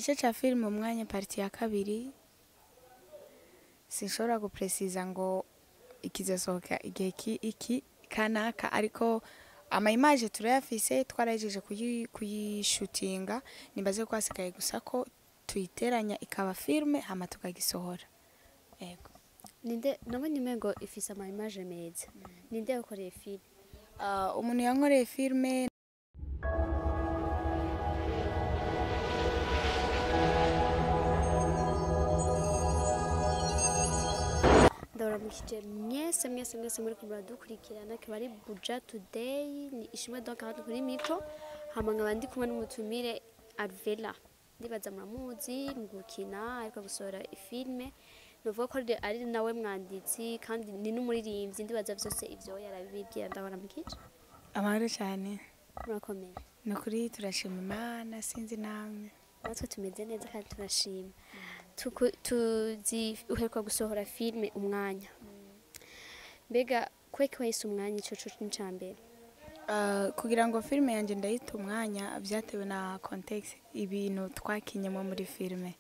Igice ca filime Umwanya partie ya kabiri sinshobora gupresiza ngo ikizosohoka igihe iki kanaka, ariko ama image turayafise, twarahejeje kuyishutinga, nibaze ko hasigaye gusa ko tuyiteranya ikaba filme hama tukagisohora. Yego. Ninde nabonye umengo ifise ama image meza, ninde yakoreye filme? Umuntu yankoreye filme Ndabaramukije mwese mwese mwese muri ko muradukurikirana, akaba ari Buja Today, ni Ishimwe donc aho kuri micro, hama nkaba ndi kumwe n'umutumire Alvella. Ndibaza muramuzi mu gukina, ariko gusohora filme, novuga ko ari nawe mwanditsi kandi ni n'umuririmbyi, ndibaza vyose ivyo yarabibwira. Ndabaramukije. Amahoro cyane. Murakomeye? Ni ukuri turashima Imana, sinzi namwe. Natwe tumeze neza kandi turashima. Tuzi uheruka gusohora filme Umwanya. Mbega kweki wahise Umwanya, ico co ni ica mbere? Kugira ngo filme yanje ndayita Umwanya vyatewe na context, ibintu twakinyemo muri filme,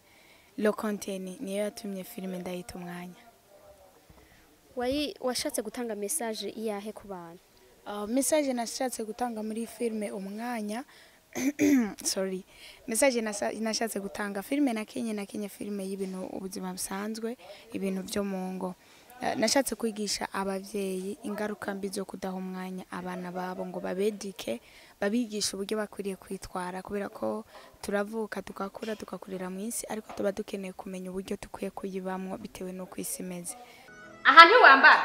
le contenu niyo yatumye filme ndayita Umwanya. Wari washatse gutanga message iyahe ku bantu? Message nashatse gutanga muri filme Umwanya, sorry, message nashatse gutanga, filme nakinye filme y'ibintu ubuzima busanzwe, ibintu vyo mu ngo. Nashatse kwigisha abavyeyi ingaruka mbi zo kudaha umwanya abana babo ngo babedike, babigishe uburyo bakwiriye kwitwara, kubera ko turavuka tugakura tugakurira mu isi, ariko tuba dukeneye kumenya uburyo dukwiye kuyibamwo bitewe n'uko isi imeze. Aha ntiwambara,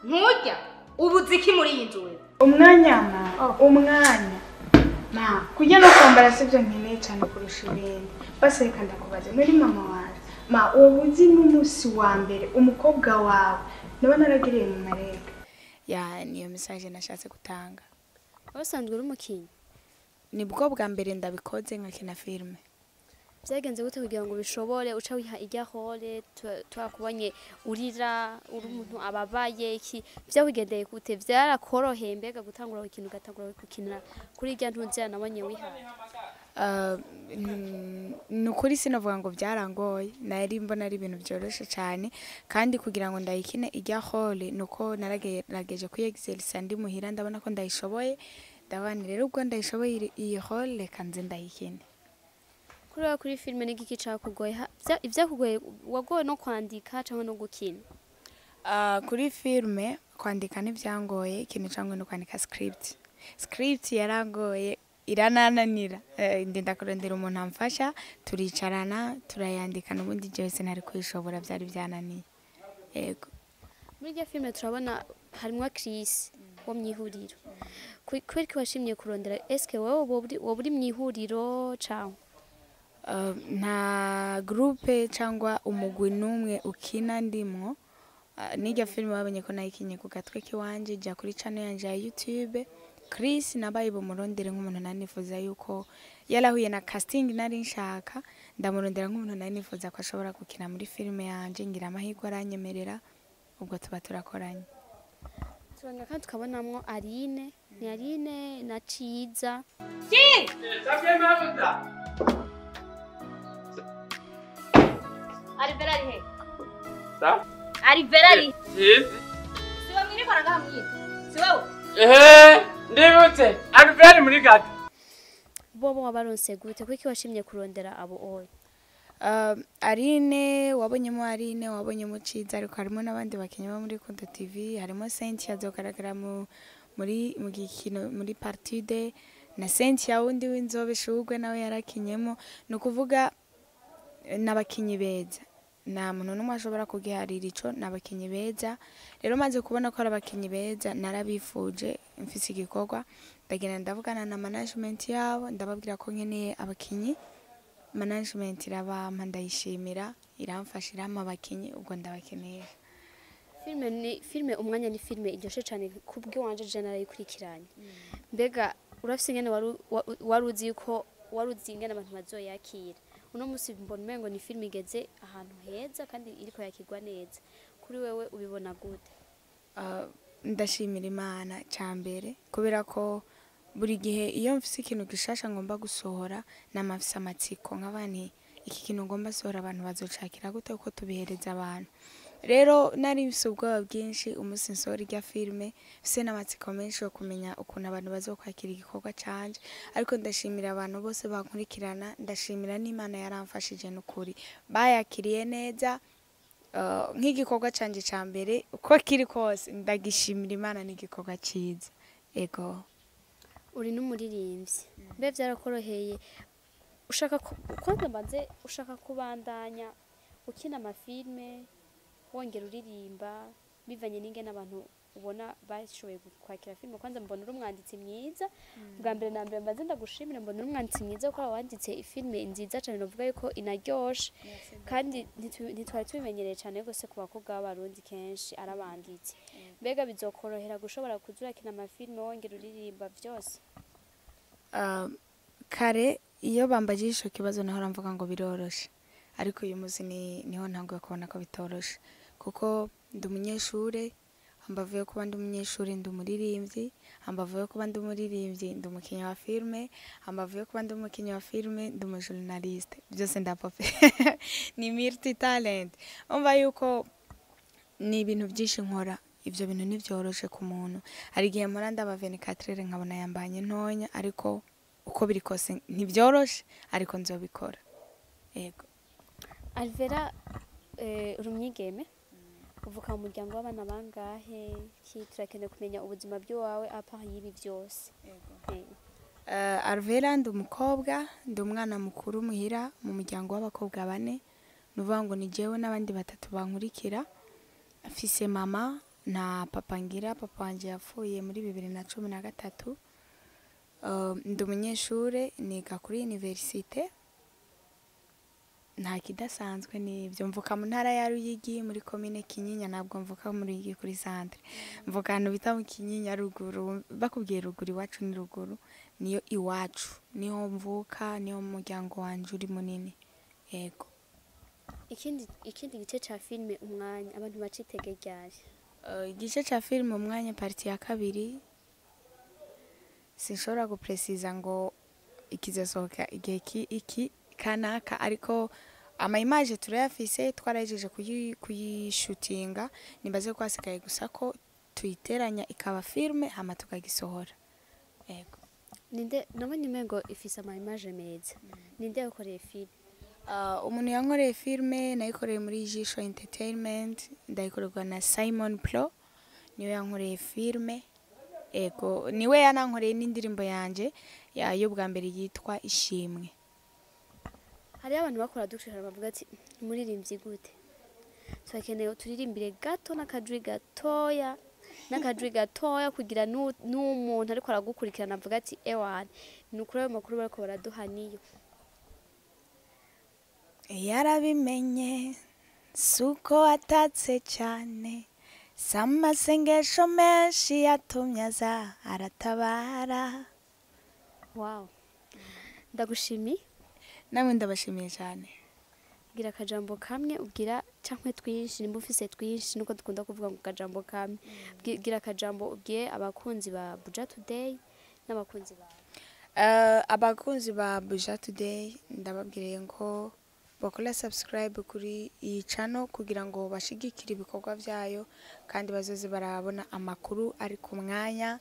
nturya, ubuze iki muri iyi nzu wewe? Umwanya ma, umwanya ma, kurya no kwambara sivyo nkeneye cyane kurusha ibindi. Basi reka ndakubaze, muri mama wawe ma, ubu uzi n'umunsi wa mbere umukobwa wawe naba naragiriye mu marega ya, niyo message nashatse gutanga. Wasanzwe uri umukinyi? Nibwo bwa mbere ndabikoze nkakina filme. Vyagenze gute kugira ngo ubishobore, uca wiha irya hole twakubonye urira, uri umuntu ababaye, iki vyakugendeye gute? Vyarakoroheye mbega gutangura gukina, ugatangura gukinira kuri irya ntuzi nabonye wihaye? Ni ukuri sinavuga ngo byarangoye, nari mbona ari ibintu byoroshe cyane, kandi kugira ngo ndayikine irya hole nuko naragerageje kuyegiserisa ndi muhira, ndabona ko ndayishoboye, ndabona rero ubwo ndayishoboye iyi hole reka nze ndayikine. Kuri wewe kuri filme ni igiki cakugoye? Ivyakugoye wagowe no kwandika canke no gukina? Kuri filme kwandika ntivyangoye, ikintu cangoye no kwandika script. Script yarangoye iranananira. Ndinda kurondera umuntu amfasha, turicarana turayandika, n'ubundi jewe sinari kwishobora, vyari vyananiye. Yego. Muri iryo filme turabona harimwo Chris wo mwihuriro. Kubera iki washimye kurondera? Eske wewe woba uri mwihuriro canke? Nta groupe cyangwa umugwi n'umwe ukina ndimwo. N'iryo filme babonye ko nayikinye ku gatwe kiwanje, jya kuri channel yanje ya YouTube. Chris nabaye bumurondere nk'umuntu nanifuza yuko yarahuye na casting nari nshaka, ndamurondera nk'umuntu nari nifuza ko ashobora gukina muri filme yanje, ngira amahirwe aranyemerera, ubwo tuba turakoranye. Turanga kandi tukabonamwo Aline, ni Aline na Ciza. Alvella ari he? Sa? Alvella ari he? Sinzi. Siwe mwirikora ngaha mwita? Si wewe? Ehe, ndibutse. Alvella muri gato. Bobo wabaronse gute? Kuki washimye kurondera abo oya? Aline, wabonyemo Aline, wabonyemo Ciza, ariko harimo n'abandi bakinyi bo muri Kondo TV, harimo Cynthia azogaragara muri mu gikino muri partie de na Cynthia wundi w'inzobe shugwe nawe yarakinyemo. Ni ukuvuga n'abakinyi beza, nta muntu n'umwe ashobora kugiharira ico, n'abakinyi beza. Rero maze kubona ko ari abakinyi beza, narabifuje mfise igikorwa, ndagenda ndavugana na management yabo, ndababwira ko nkeneye abakinyi. Management irabampa, ndayishimira, iramfasha, irampa abakinyi, ubwo ndabakeneye. Filme ni filme Umwanya ni filme iryoshe cyane kubw'iwanje, je narayikurikiranye. Mbega urafise ingene wari uzi ko wari uzi ingene abantu bazoyakira? Uno musi mbona umengo ni filme igeze ahantu heza kandi iriko yakirwa neza. Kuri wewe ubibona gute? Ndashimira Imana cyambere, kubera ko buri gihe iyo mfise ikintu gishasha ngomba gusohora nama mfise amatsiko nkaba nti Iki kintu ngomba sohora, abantu bazocakira gute uko tubihereza abantu? Rero nari mfise ubwoba bwinshi umunsi nsohora irya filme, mfise n'amatsiko menshi yo kumenya ukuntu abantu bazokwakira igikorwa canje. Ariko ndashimira abantu bose bankurikirana, ndashimira n'Imana yaramfashije, n'ukuri bayakiriye neza. Nk'igikorwa canje ca mbere, uko kiri kose ndagishimira Imana, n'igikorwa ciza, ego. Uri n'umuririmbyi, mbe byarakoroheye? Ushaka kwanza mbanze, ushaka kubandanya ukina amafilme wongera uririmba, bivanye n'ingene abantu ubona bashoboye kwakira filime? Kwanza mbona uri umwanditsi mwiza. Bwa mbere na mbere mbanze ndagushimira, mbona uri umwanditsi mwiza kuko wanditse ifilme nziza cyane, novuga yuko inaryoshe, kandi ntitwari tubimenyereye cyane rwose ku bakobwa b'Abarundi, kenshi arabanditse. Mbega bizokorohera gushobora kuza urakina amafilme wongera uririmba byose? Kare iyo bambajije ico kibazo nahora mvuga ngo biroroshe, ariko uyu munsi niho ntanguye kubona ko bitoroshe, kuko ndi umunyeshure. Hambavu yo kuba ndi umunyeshure, ndi umuririmbyi. Hambavu yo kuba ndi umuririmbyi, ndi umukinyi wa filme. Hambavu yo kuba ndi umukinyi wa filme, ndi umujournaliste. Byose ndapope, ni multi talent. Umva yuko ni ibintu byinshi nkora. Ibyo bintu ntibyoroshe ku muntu. Hari igihe mpora ndaba 24 nkabona yambanye ntonya, ariko uko biri kose ntibyoroshe, ariko nzobikora, yego. Alvera, uri umwigeme, uvuka mu muryango w'abana bangahe? Ki turakeneye kumenya ubuzima bw'iwawe à part y'ibi byose. Alvera, ndi umukobwa, ndi umwana mukuru muhira mu muryango w'abakobwa bane. Ni ukuvuga ngo ni jewe n'abandi batatu bankurikira. Mfise mama na papa ngira. Papa wanje yapfuye muri 2013. Ndi umunyeshure, niga kuri université, nta kidasanzwe nibyo. Mvuka mu ntara ya Ruyigi, muri komine Kinyinya. Ntabwo mvuka muri Ruyigi kuri centre, mvuka ahantu bita mu Kinyinya ruguru. Bakubwiye ruguru, iwacu ni ruguru, niyo iwacu, niho mvuka, niho umuryango wanje uri munini, yego. Ikindi gice ca filime Umwanya, abantu bacitege ryari? Igice ca filime Umwanya partie ya kabiri, sinshobora gupresiza ngo ikizosohoka igihe iki kanaka, ariko ama image turayafise, twarahejeje kuyishutinga. Nibaze ko hasigaye gusa ko tuyiteranya ikaba filme, hama tukagisohora, yego. Ninde? Nabonye umengo ifise ama image meza. Ninde yakoreye filime? Umuntu yankoreye filme, nayikoreye muri Jisho Entertainment, ndayikorerwa na Simon Pro, niwe yankoreye filme, ego. Niwe yanankoreye n'indirimbo yanje y'ubwa mbere yitwa Ishimwe. Hariho abantu bakora dushira bavuga ati: "Umuririmbyi gute?" Turakeneye turirimbire gato n'akajwi gatoya kugira n'umuntu ariko aragukurikirana avuga ati: "Ewana, ni ukuri ayo makuru bariko baraduha niyo." Yarabimenye, suko atatse cyane, si amasengesho menshi yatumye aza aratabara. Wow, ndagushimiye. Namwe ndabashimiye cyane. Gira akajambo kamwe ubwira, canke twinshi nimba ufise twinshi, nuko dukunda kuvuga ngo akajambo kamwe. Gira akajambo ubwiye abakunzi ba Buja Today n'abakunzi bawe. Abakunzi ba Buja Today, ndababwiriye ngo bakora subscribe kuri iyi channel kugira ngo bashigikire ibikorwa byayo, kandi bazoze barabona amakuru ari ku mwanya,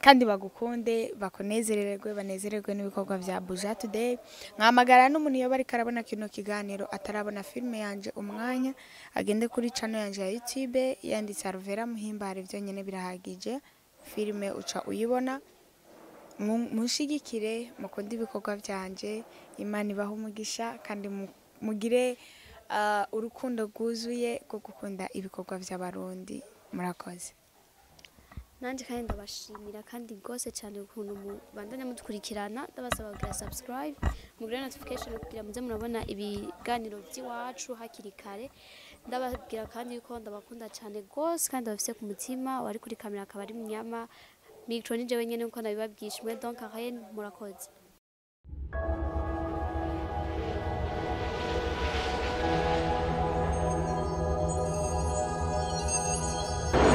kandi bagukunde, bakunezererwe, banezererwe n'ibikorwa bya Buja Today. Nkahamagara n'umuntu iyo bariko arabona kino kiganiro atarabona filime yanje Umwanya, agende kuri channel yanje ya YouTube, yanditse Alvera Muhimbare byonyine birahagije, filime uca uyibona. Munshigikire, mukunde ibikorwa byanje. Imana ibahe umugisha, kandi mugire urukundo rwuzuye rwo gukunda ibikorwa by'Abarundi. Murakoze. Nanje kandi ndabashimira kandi rwose cyane ukuntu mubandanya mudukurikirana. Ndabasaba kugira subscribe, mugire notification kugira muze murabona ibiganiro by'iwacu hakiri kare. Ndababwira kandi yuko ndabakunda cyane rwose kandi bafise ku mutima. Wari kuri kamera akaba ari Munyama, micro ni jewe nyene nkuko nabibabwishe mwe. Donc Arene, murakoze.